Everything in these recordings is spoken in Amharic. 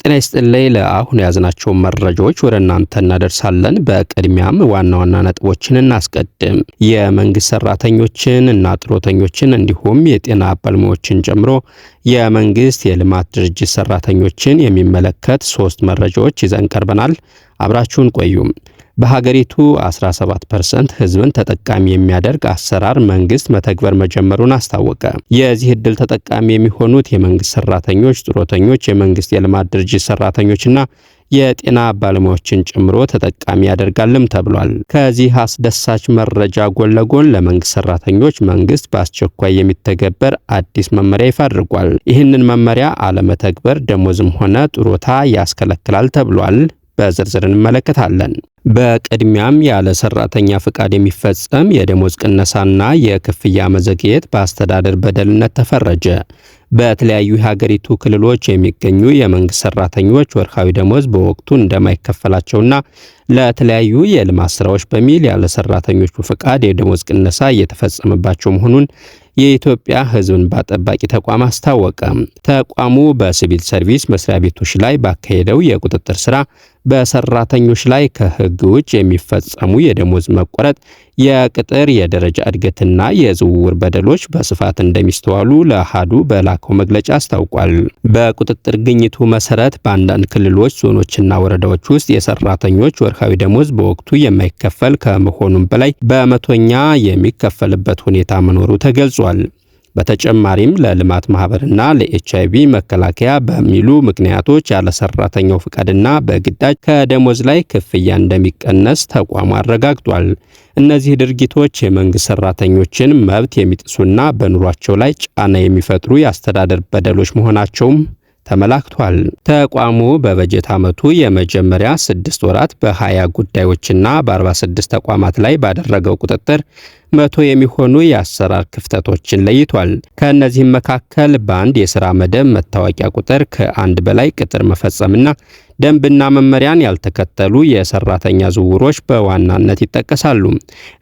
ጤና ይስጥልኝ። ለአሁን የያዝናቸውን መረጃዎች ወደ እናንተ እናደርሳለን። በቅድሚያም ዋና ዋና ነጥቦችን እናስቀድም። የመንግስት ሰራተኞችን እና ጡረተኞችን እንዲሁም የጤና ባለሙያዎችን ጨምሮ የመንግስት የልማት ድርጅት ሰራተኞችን የሚመለከት ሶስት መረጃዎች ይዘን ቀርበናል። አብራችሁን ቆዩ። በሀገሪቱ 17% ህዝብን ተጠቃሚ የሚያደርግ አሰራር መንግስት መተግበር መጀመሩን አስታወቀ። የዚህ እድል ተጠቃሚ የሚሆኑት የመንግስት ሰራተኞች፣ ጡረተኞች፣ የመንግስት የልማት ድርጅት ሰራተኞችና የጤና ባለሙያዎችን ጨምሮ ተጠቃሚ ያደርጋልም ተብሏል። ከዚህ አስደሳች መረጃ ጎን ለጎን ለመንግስት ሰራተኞች መንግስት በአስቸኳይ የሚተገበር አዲስ መመሪያ ይፋ አድርጓል። ይህንን መመሪያ አለመተግበር ደሞዝም ሆነ ጡረታ ያስከለክላል ተብሏል። በዝርዝር እንመለከታለን። በቅድሚያም ያለ ሰራተኛ ፍቃድ የሚፈጸም የደሞዝ ቅነሳና የክፍያ መዘግየት በአስተዳደር በደልነት ተፈረጀ። በተለያዩ የሀገሪቱ ክልሎች የሚገኙ የመንግስት ሰራተኞች ወርሃዊ ደሞዝ በወቅቱ እንደማይከፈላቸውና ለተለያዩ የልማት ስራዎች በሚል ያለ ሰራተኞቹ ፍቃድ የደሞዝ ቅነሳ እየተፈጸመባቸው መሆኑን የኢትዮጵያ ሕዝብ እንባ ጠባቂ ተቋም አስታወቀ። ተቋሙ በሲቪል ሰርቪስ መስሪያ ቤቶች ላይ ባካሄደው የቁጥጥር ስራ በሰራተኞች ላይ ከህግ ውጭ የሚፈጸሙ የደሞዝ መቆረጥ፣ የቅጥር፣ የደረጃ እድገትና የዝውውር በደሎች በስፋት እንደሚስተዋሉ ለአሃዱ በላከው መግለጫ አስታውቋል። በቁጥጥር ግኝቱ መሰረት በአንዳንድ ክልሎች፣ ዞኖችና ወረዳዎች ውስጥ የሰራተኞች ወርሃዊ ደሞዝ በወቅቱ የማይከፈል ከመሆኑም በላይ በመቶኛ የሚከፈልበት ሁኔታ መኖሩ ተገልጿል። በተጨማሪም ለልማት ማህበርና ለኤችአይቪ መከላከያ በሚሉ ምክንያቶች ያለ ሰራተኛው ፍቃድና በግዳጅ ከደሞዝ ላይ ክፍያ እንደሚቀነስ ተቋሙ አረጋግጧል። እነዚህ ድርጊቶች የመንግስት ሰራተኞችን መብት የሚጥሱና በኑሯቸው ላይ ጫና የሚፈጥሩ የአስተዳደር በደሎች መሆናቸውም ተመላክቷል። ተቋሙ በበጀት ዓመቱ የመጀመሪያ 6 ወራት በ20 ጉዳዮችና በ46 ተቋማት ላይ ባደረገው ቁጥጥር 100 የሚሆኑ የአሰራር ክፍተቶችን ለይቷል። ከእነዚህም መካከል በአንድ የሥራ መደብ መታወቂያ ቁጥር ከአንድ በላይ ቅጥር መፈጸምና ደንብና መመሪያን ያልተከተሉ የሰራተኛ ዝውውሮች በዋናነት ይጠቀሳሉ።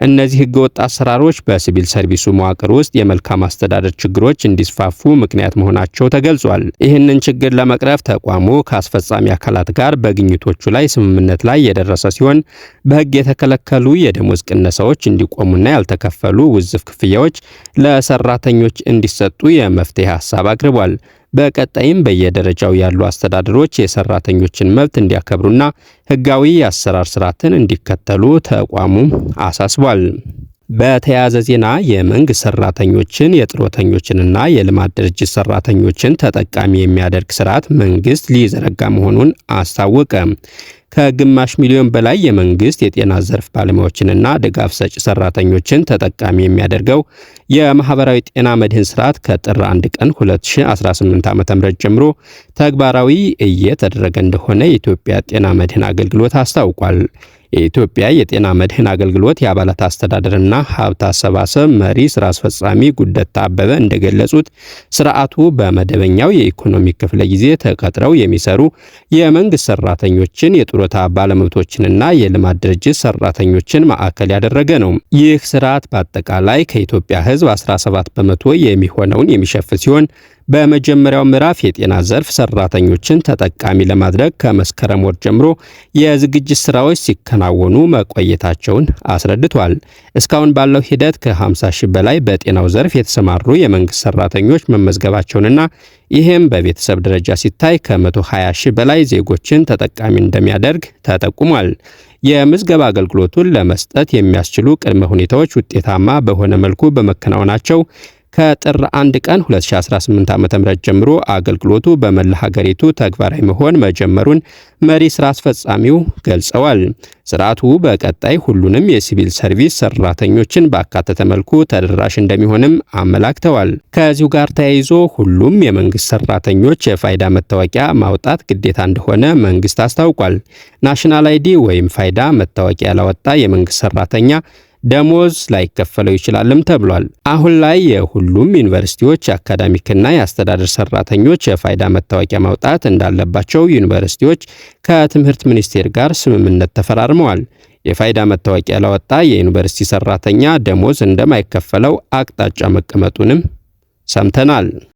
እነዚህ ህገወጥ አሰራሮች በሲቪል ሰርቪሱ መዋቅር ውስጥ የመልካም አስተዳደር ችግሮች እንዲስፋፉ ምክንያት መሆናቸው ተገልጿል። ይህንን ችግር ለመቅረፍ ተቋሙ ከአስፈጻሚ አካላት ጋር በግኝቶቹ ላይ ስምምነት ላይ የደረሰ ሲሆን፣ በህግ የተከለከሉ የደሞዝ ቅነሳዎች እንዲቆሙና ያልተከፈሉ ውዝፍ ክፍያዎች ለሰራተኞች እንዲሰጡ የመፍትሄ ሀሳብ አቅርቧል። በቀጣይም በየደረጃው ያሉ አስተዳደሮች የሰራተኞችን መብት እንዲያከብሩና ህጋዊ የአሰራር ስርዓትን እንዲከተሉ ተቋሙ አሳስቧል። በተያያዘ ዜና የመንግስት ሰራተኞችን፣ የጡረተኞችንና የልማት ድርጅት ሰራተኞችን ተጠቃሚ የሚያደርግ ስርዓት መንግስት ሊዘረጋ መሆኑን አስታወቀ። ከግማሽ ሚሊዮን በላይ የመንግስት የጤና ዘርፍ ባለሙያዎችንና ድጋፍ ሰጪ ሰራተኞችን ተጠቃሚ የሚያደርገው የማህበራዊ ጤና መድህን ስርዓት ከጥር 1 ቀን 2018 ዓ.ም ጀምሮ ተግባራዊ እየተደረገ እንደሆነ የኢትዮጵያ ጤና መድህን አገልግሎት አስታውቋል። የኢትዮጵያ የጤና መድህን አገልግሎት የአባላት አስተዳደርና ሀብት አሰባሰብ መሪ ስራ አስፈጻሚ ጉደታ አበበ እንደገለጹት፣ ስርዓቱ በመደበኛው የኢኮኖሚ ክፍለ ጊዜ ተቀጥረው የሚሰሩ የመንግስት ሰራተኞችን፣ የጡረታ ባለመብቶችንና የልማት ድርጅት ሰራተኞችን ማዕከል ያደረገ ነው። ይህ ስርዓት በአጠቃላይ ከኢትዮጵያ ሕዝብ 17% የሚሆነውን የሚሸፍን ሲሆን፣ በመጀመሪያው ምዕራፍ የጤና ዘርፍ ሰራተኞችን ተጠቃሚ ለማድረግ ከመስከረም ወር ጀምሮ የዝግጅት ስራዎች ሲከናወኑ መቆየታቸውን አስረድቷል። እስካሁን ባለው ሂደት ከ50 ሺህ በላይ በጤናው ዘርፍ የተሰማሩ የመንግስት ሰራተኞች መመዝገባቸውንና ይህም በቤተሰብ ደረጃ ሲታይ ከ120 ሺህ በላይ ዜጎችን ተጠቃሚ እንደሚያደርግ ተጠቁሟል። የምዝገባ አገልግሎቱን ለመስጠት የሚያስችሉ ቅድመ ሁኔታዎች ውጤታማ በሆነ መልኩ በመከናወናቸው ከጥር 1 ቀን 2018 ዓ.ም ጀምሮ አገልግሎቱ በመላ ሀገሪቱ ተግባራዊ መሆን መጀመሩን መሪ ስራ አስፈጻሚው ገልጸዋል። ስርዓቱ በቀጣይ ሁሉንም የሲቪል ሰርቪስ ሰራተኞችን ባካተተ መልኩ ተደራሽ እንደሚሆንም አመላክተዋል። ከዚሁ ጋር ተያይዞ ሁሉም የመንግስት ሰራተኞች የፋይዳ መታወቂያ ማውጣት ግዴታ እንደሆነ መንግስት አስታውቋል። National ID ወይም ፋይዳ መታወቂያ ያላወጣ የመንግስት ሰራተኛ ደሞዝ ላይከፈለው ይችላልም ተብሏል። አሁን ላይ የሁሉም ዩኒቨርሲቲዎች የአካዳሚክና የአስተዳደር ሰራተኞች የፋይዳ መታወቂያ ማውጣት እንዳለባቸው ዩኒቨርሲቲዎች ከትምህርት ሚኒስቴር ጋር ስምምነት ተፈራርመዋል። የፋይዳ መታወቂያ ላወጣ የዩኒቨርሲቲ ሰራተኛ ደሞዝ እንደማይከፈለው አቅጣጫ መቀመጡንም ሰምተናል።